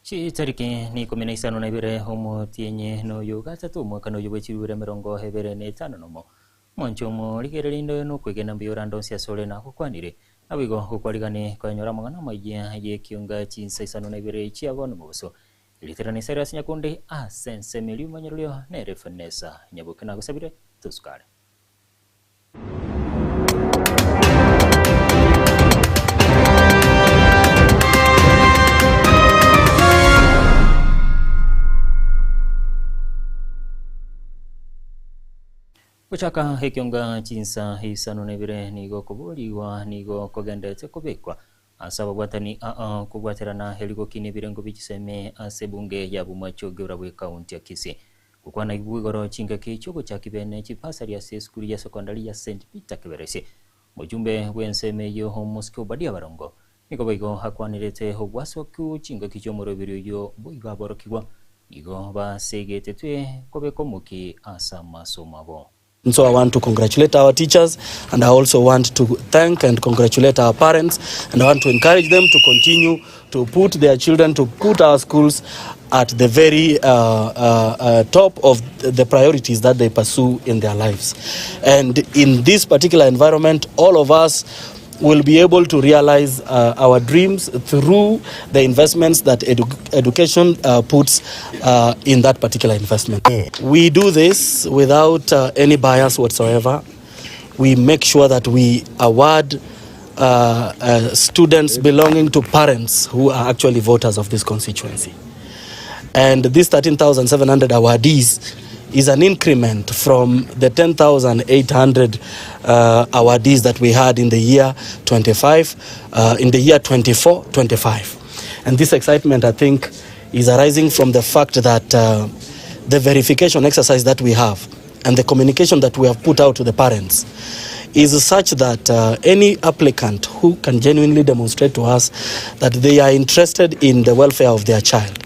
Chitariki ni ikomi na isano na ibere omotienyi noyo gatato omwaka noyo bwe chirubere emerongo ebere na etano nomo. Mwanche omorigereria inde nokwegena mbuya orande onsi asore nagokwanire. Naboigo gokwarigani koenyora amang'ana amayia y'ekionga chinsa isano na ibere chia bono mobaso. Erieta riane Cyrus Nyakundi ase ensemo eria omonyerorio nere Vanessa Nyaboke nagosabire tosukare. Gochaka ekionga chinsa isano na ibere nigo koborigwa nigo kogenderete kobekwa ase ababwatani aa kobwaterana erigoki na ebirengo bie chisemi ase ebunge ya Bomachoge bwa ekaunti ya Kisii. Gokwana igoro chingaki chi'ogochaki bene chibasari ase esukuru ya sekondari ya St Peter Keberesi. Omojumbe bw'ensemo eyio Omosike Obadia Barongo nigo boigo akwanerete obwasoku chingaki chi'omoroberi oyio boigo aborokigwa nigo basegetetwe kobeka omoki ase amasomo abo. And so I want to congratulate our teachers and I also want to thank and congratulate our parents and I want to encourage them to continue to put their children, to put our schools at the very uh, uh, uh, top of the priorities that they pursue in their lives. And in this particular environment, all of us will be able to realize uh, our dreams through the investments that edu education uh, puts uh, in that particular investment. We do this without uh, any bias whatsoever. We make sure that we award uh, uh, students belonging to parents who are actually voters of this constituency. And this 13,700 awardees is an increment from the 10,800 uh, awardees that we had in the year 25, uh, in the year 24, 25. And this excitement, I think, is arising from the fact that uh, the verification exercise that we have and the communication that we have put out to the parents is such that uh, any applicant who can genuinely demonstrate to us that they are interested in the welfare of their child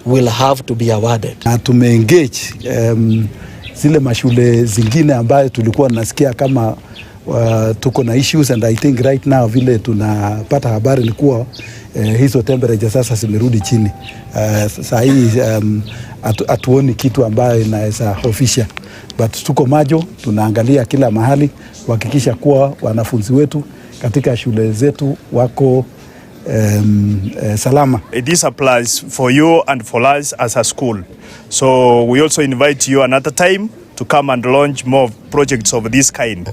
will have to be awarded. Na tumeengage um, zile mashule zingine ambayo tulikuwa nasikia kama uh, tuko na issues and I think right now vile tunapata habari ni kuwa eh, hizo temperature sasa zimerudi chini. Uh, saa hii um, hatuoni kitu ambayo inaweza hofisha, but tuko majo, tunaangalia kila mahali kuhakikisha kuwa wanafunzi wetu katika shule zetu wako um, eh, salama. This applies for you and for us as a school. So we also invite you another time to come and launch more projects of this kind.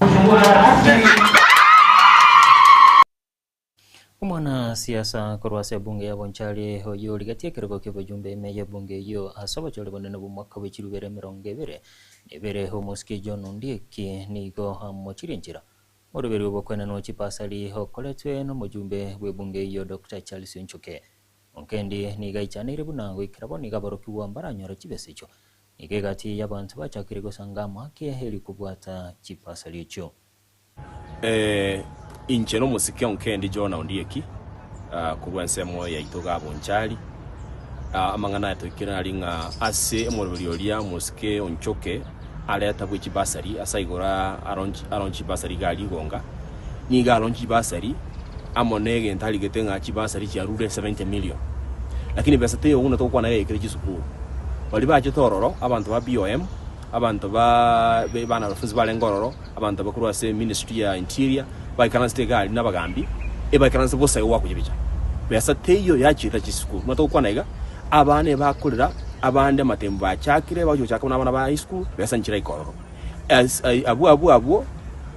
Omwanasiasa korwa ase ebunge ya Bonchari oyio origetie ekerogo ki'obojumbe ime y'ebunge eyio ase obochori bonene bw'omwaka bwe chirubere emerongo ebere na ebere omosike John Ondieki nigo amochirie enchera Oroberio bw'okwenanwa chibasari okoretwe nomojumbe bw'ebunge eyio Doctor Charles Onchoke. Onkendi nigo aichaneire buna goikera bono iga aborokigwa mbaranyore chibesa echio. Nigo egati y'abanto bachakire gosanga amaake erio kobwata chibasari echio. Inche nomosike Onkendi Jonah Ondieki, korwa ensemo yaito iga Bonchari. Amang'ana aya toikire nari ng'a ase omoroberi oria omosike Onchoke areta bwe chibasari ase igoro aronche chibasari iga rigonga, nigo aronche chibasari amo na egento arigete ng'a chibasari chiarure 70 million. Lakini besa teiyo buna togokwana iga yaikire chisukuru. Baria bachete ororo abanto ba BOM, abanto ba banafunzi barenge ororo, Abanto abakorwa ase ministry ya interior baikaransete egari na abagambi, ebaikaransete bosa igo gwakoyebicha. Besa teiyo yachieta chisukuru. Buna togokwana iga, abana ebakorera abande amatembo bachakire, bagochia gochaka buna abana ba high school, besa nchiraika ororo. As abwo abwo abwo,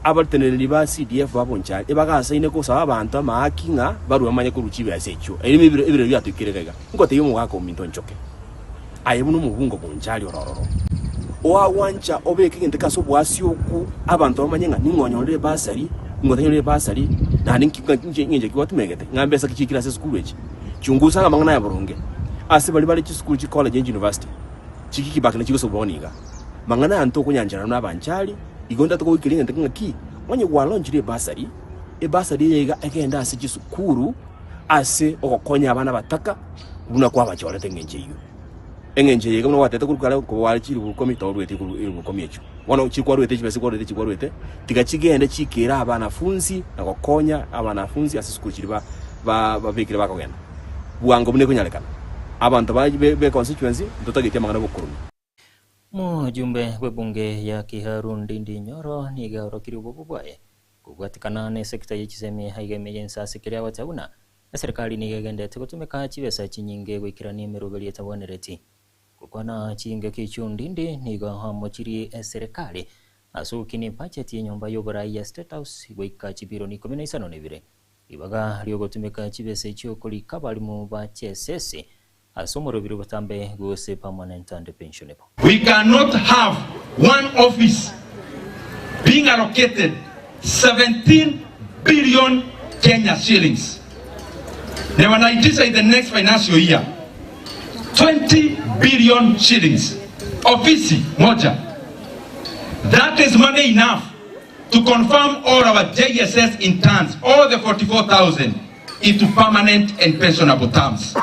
abateneneri ba CDF ba Bonchari ebagasaine gosaba abanto amaaki ng'a barue bamanye korwa chibesa echio. Erio ebiro ebirero biatoikire iga iga. Ngotebia omogaka ominto nchoke. Aye buna omobungo bonchari ore ororo, oagwancha obeke egento eke ase oboasioku, abanto bamanye ng'a ning'o onyorire ebasari, ning'o otanyorire ebasari, naende nki ng'a ng'encho ki gwatumegete, ng'a mbesa ki chiikire ase esukuru echi. Chungusa ng'a amang'ana aya boronge. Ase baria bare chisukuru chicollege ne chiuniversity, chiki kibaki nachi gosomwa bono iga. Mang'ana aya ntokonyancherana buna abanchari, igo ntatoke goikeria egento eke ng'a ki, onye gwalaunchire ebasari, ebasari eye iga egende ase chisukuru ase ogokonya abana abataka, buna kwabachorete engencho eyio. Engencho eye iga buna gwatebete korwa kare kobware chilifu ikomi torueti korwa elifu ikomi echio. Bono chikwaruete chibesa chikwaruete chikwaruete, tiga chigende chikere abanafunsi na gokonya abanafunsi ase esukuru chiria ba ba babekire bakogenda. Bwango buna ekonyarekana. Abanto ba be constituency ntotageti amang'ana gokoromia. Omojumbe bw'ebunge ya Kiharu Ndindi Nyoro nigo aorokirie obobe bwaye kobwatikana na esekta ye chisemi aiga ime y'ense ase keria agoteba buna eserikari nigo egenderete gotumeka chibesa chinyinge goikerania emeroberio etabwenereti. Gokwana chingaki echio Ndindi nigo amochirie eserekari ase ogokinia ebacheti y'enyomba y'oborai ya State House goika chibilioni ikomi na isano na ibere ribaga riogotumeka chibesa echio korika abalimu ba chesese ase omorobiri botambe gose permanent and pensionable. We cannot have one office being allocated 17 billion Kenya shillings na wanaitisha in the next financial year 20 billion shillings ofisi moja. That is money enough to confirm all our JSS interns, all the 44,000 into permanent and pensionable terms.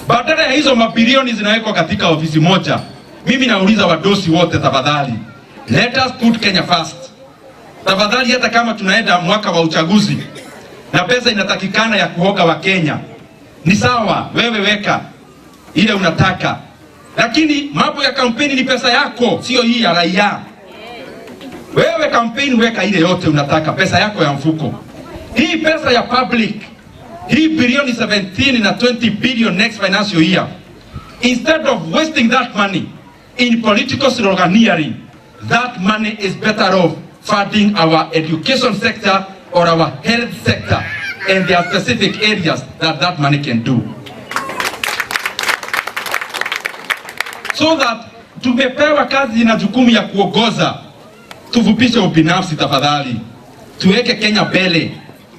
Badala ya hizo mabilioni zinawekwa katika ofisi moja, mimi nauliza wadosi wote, tafadhali, let us put Kenya first. Tafadhali, hata kama tunaenda mwaka wa uchaguzi na pesa inatakikana ya kuhoga wa Kenya, ni sawa, wewe weka ile unataka, lakini mambo ya kampeni ni pesa yako, sio hii ya raia. Wewe kampeni weka ile yote unataka, pesa yako ya mfuko. Hii pesa ya public, hii bilioni 17 na 20 billion next financial year, instead of wasting that money in political sloganeering, that money is better off funding our education sector or our health sector, and there are specific areas that that money can do. So that tumepewa kazi na jukumu ya kuongoza, tufupishe ubinafsi tafadhali, tuweke Kenya mbele,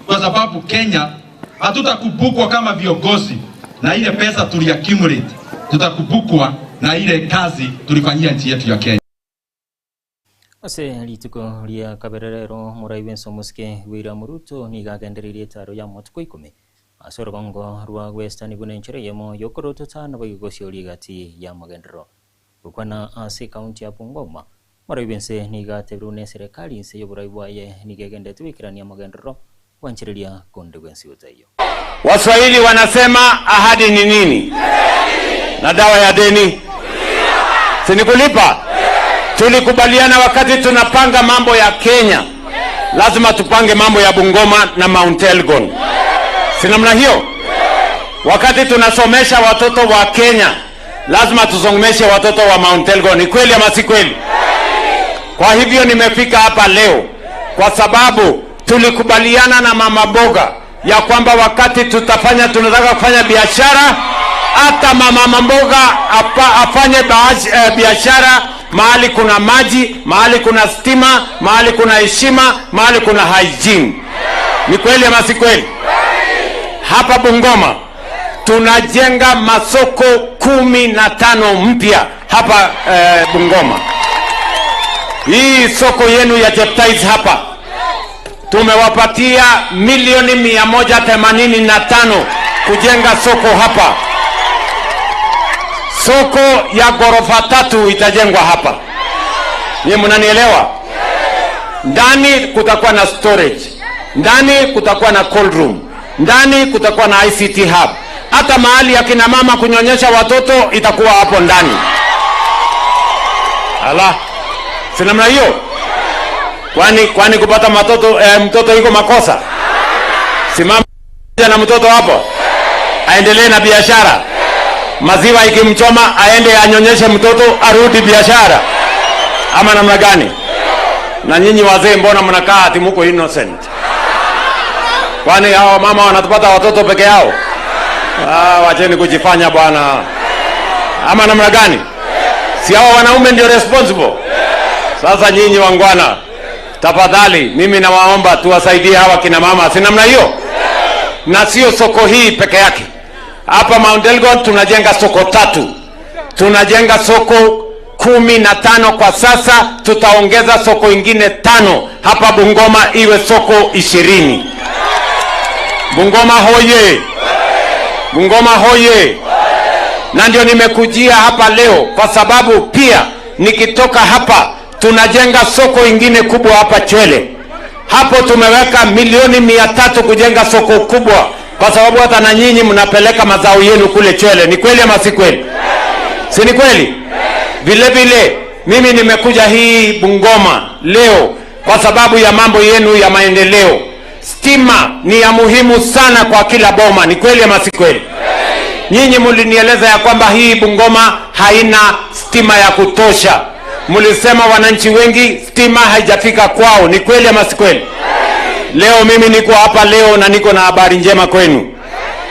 kwa sababu Kenya hatutakumbukwa kama viongozi na ile pesa tuli accumulate, tutakumbukwa na ile kazi tulifanyia nchi yetu ya Kenya. Ase rituko ria kabere rero omorai bw'ense omosike William Ruto nigo agendereirie etaro y'amatuko ikomi ase orogongo rwa Western buna enchera eyemo y'okorotota naboigo gosioria egati y'amagenderero. Gokwana ase ekaunti ya Bungoma, omorai bw'ense nigo atebire buna eserekari inse y'oborai bwaye nigo egenderete goikerania amagenderero gwanchereria konde gwensi gotaiyo. Waswahili wanasema ahadi ni nini? Na dawa ya deni si ni kulipa? Tulikubaliana wakati tunapanga mambo ya Kenya, lazima tupange mambo ya Bungoma na Mount Elgon, si namna hiyo? Wakati tunasomesha watoto wa Kenya, lazima tusomeshe watoto wa Mount Elgon. Ni kweli ama si kweli? Kwa hivyo nimefika hapa leo kwa sababu tulikubaliana na mama mboga ya kwamba wakati tutafanya tunataka kufanya biashara, hata mama mboga apa, afanye biashara mahali kuna maji, mahali kuna stima, mahali kuna heshima, mahali kuna hygiene. Ni kweli ama si kweli? Hapa Bungoma tunajenga masoko 15 mpya hapa Bungoma. Hii soko yenu ya Cheptais hapa tumewapatia milioni 185 kujenga soko hapa. Soko ya ghorofa 3 itajengwa hapa. Ni mnanielewa? Ndani kutakuwa na storage, ndani kutakuwa na cold room, ndani kutakuwa na ICT hub. Hata mahali ya kina mama kunyonyesha watoto itakuwa hapo ndani. Ala, si namna hiyo? Kwani kupata mtoto iko makosa? Simama na mtoto hapo aendelee na biashara. Maziwa ikimchoma aende anyonyeshe mtoto arudi biashara, ama namna gani? Na nyinyi wazee mbona mnakaa ati muko innocent? Kwani hao mama wanatupata watoto peke yao? Wacheni kujifanya bwana, ama namna gani? Si hao wanaume ndio responsible? Sasa nyinyi wangwana, tafadhali mimi nawaomba tuwasaidie hawa kina mama, si namna hiyo? Na sio soko hii peke yake. Hapa Mount Elgon tunajenga soko 3. Tunajenga soko 15 kwa sasa, tutaongeza soko ingine 5 hapa Bungoma iwe soko 20. Bungoma hoye! Bungoma hoye! Na ndio nimekujia hapa leo kwa sababu pia nikitoka hapa tunajenga soko ingine kubwa hapa Chwele. Hapo tumeweka milioni 300 kujenga soko kubwa Kwa sababu hata na nyinyi mnapeleka mazao yenu kule Chwele. Ni kweli ama si kweli? Si ni kweli? Vile vile mimi nimekuja hii Bungoma leo kwa sababu ya mambo yenu ya maendeleo. Stima ni ya muhimu sana kwa kila boma. Ni kweli ama si kweli? Nyinyi mlinieleza ya kwamba hii Bungoma haina stima ya kutosha. Mlisema wananchi wengi stima haijafika kwao. Ni kweli ama si kweli? Leo mimi niko hapa leo na niko na habari njema kwenu,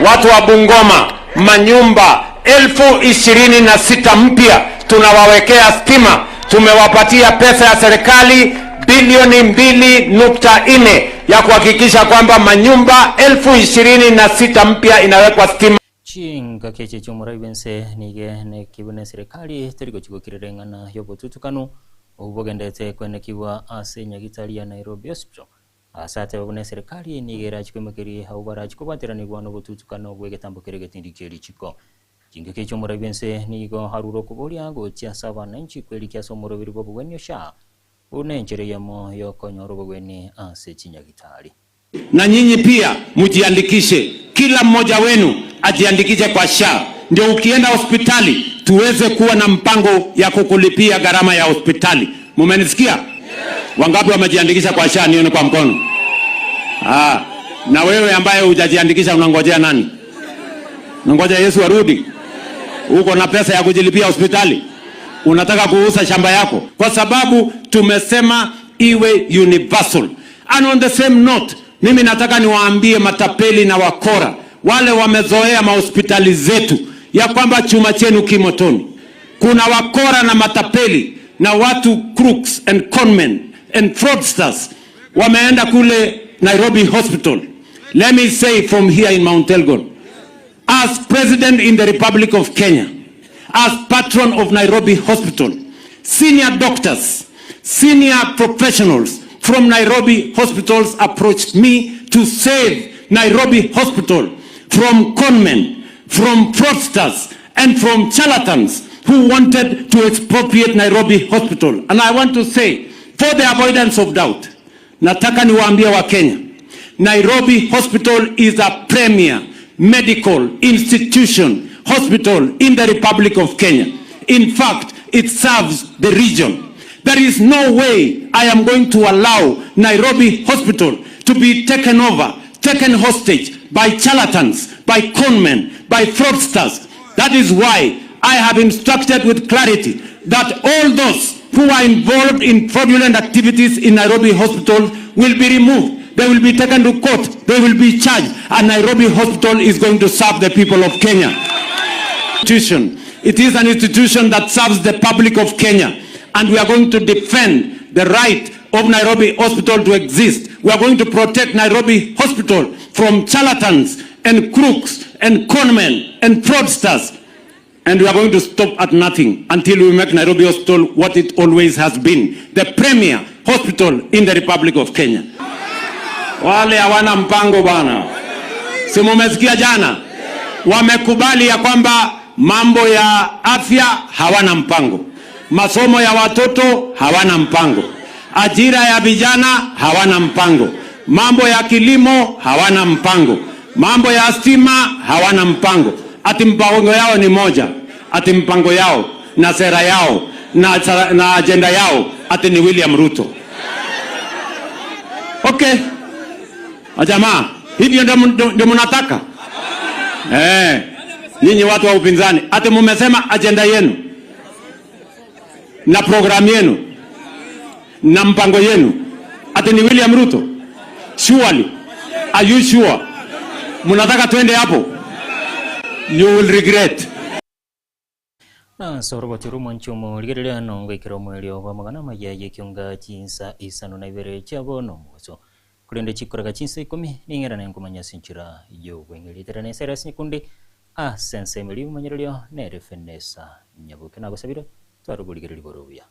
watu wa Bungoma. Manyumba 26,000 mpya tunawawekea stima. Tumewapatia pesa ya serikali bilioni 2.4 ya kuhakikisha kwamba manyumba 26,000 mpya inawekwa stima. Chingaki echi chi'omorai bw'ense nigo nekigwe neserikali teri gochia gokirera eng'ana y'obotutukanu obwo bogenderete kwenekigwa ase enyagitari ya Nairobi Hospital. Ase ateba buna eserikali nigo erachie koimokeria abwo barachie kobwateranigwa nobotutukano bw'egetambo keria egetindi kie richiko. Chingaki chi'omorai bw'ense nigo arure okoboria gochia ase abananchi kwerikia ase omoroberi bw'obogwenia o SHA buna enchera eyemo y'okonyora obogwenia ase chinyagitari. Na nyinyi pia mjiandikishe, kila mmoja wenu ajiandikishe kwa SHA, ndio ukienda hospitali tuweze kuwa na mpango ya kukulipia gharama ya hospitali. Mumenisikia? Wangapi wamejiandikisha kwa SHA? Nione kwa mkono. Ah, na wewe ambaye hujajiandikisha unangojea nani? Unangoja Yesu arudi? Uko na pesa ya kujilipia hospitali? Unataka kuuza shamba yako? Kwa sababu tumesema iwe universal. And on the same note, mimi nataka niwaambie matapeli na wakora wale wamezoea mahospitali zetu ya kwamba chuma chenu kimotoni. Kuna wakora na matapeli na watu crooks and conmen and fraudsters wameenda kule Nairobi Hospital. Let me say from here in Mount Elgon, as president in the Republic of Kenya, as patron of Nairobi Hospital, senior doctors, senior professionals from Nairobi hospitals approached me to save Nairobi Hospital from conmen, from fraudsters, and from charlatans who wanted to expropriate Nairobi Hospital. And I want to say, for the avoidance of doubt, nataka niwaambie Wakenya, Nairobi Hospital is a premier medical institution hospital in the Republic of Kenya. In fact, it serves the region. There is no way I am going to allow Nairobi Hospital to be taken over, taken hostage by charlatans, by conmen, by fraudsters. That is why I have instructed with clarity that all those who are involved in fraudulent activities in Nairobi Hospital will be removed. They will be taken to court. They will be charged. And Nairobi Hospital is going to serve the people of Kenya. Institution. It is an institution that serves the public of Kenya. And we are going to defend the right of Nairobi Hospital to exist. We are going to protect Nairobi Hospital from charlatans and crooks and conmen and fraudsters. And we are going to stop at nothing until we make Nairobi Hospital what it always has been, the premier hospital in the Republic of Kenya. Wale hawana mpango bana, si mumesikia jana wamekubali ya kwamba mambo ya afya hawana mpango, masomo ya watoto hawana mpango, ajira ya vijana hawana mpango, mambo ya kilimo hawana mpango, mambo ya stima hawana mpango. Ati mpango yao ni moja, ati mpango yao na sera yao na ajenda yao ati ni William Ruto. Okay, jamaa, hivyo ndio mnataka eh? Nyinyi watu wa upinzani, ati mumesema ajenda yenu na programu yenu na mpango yenu ati ni William Ruto? Surely, are you sure? Mnataka twende hapo? You will regret. Ase oroboti rw'omwancho omorigereria nongoikera omoerio bw'amagana amaya y'ekionga chinsa isano na ibere chia bono omobaso. Korende chikoraga chinsa ikomi ning'erane nkomanya ase enchera y'obweng'e. Rietera ne Cyrus Nyakundi ase ensemo eria y'obomanyererio nere Fenesa Nyaboke nagosabire tware oborigereria bore obuya.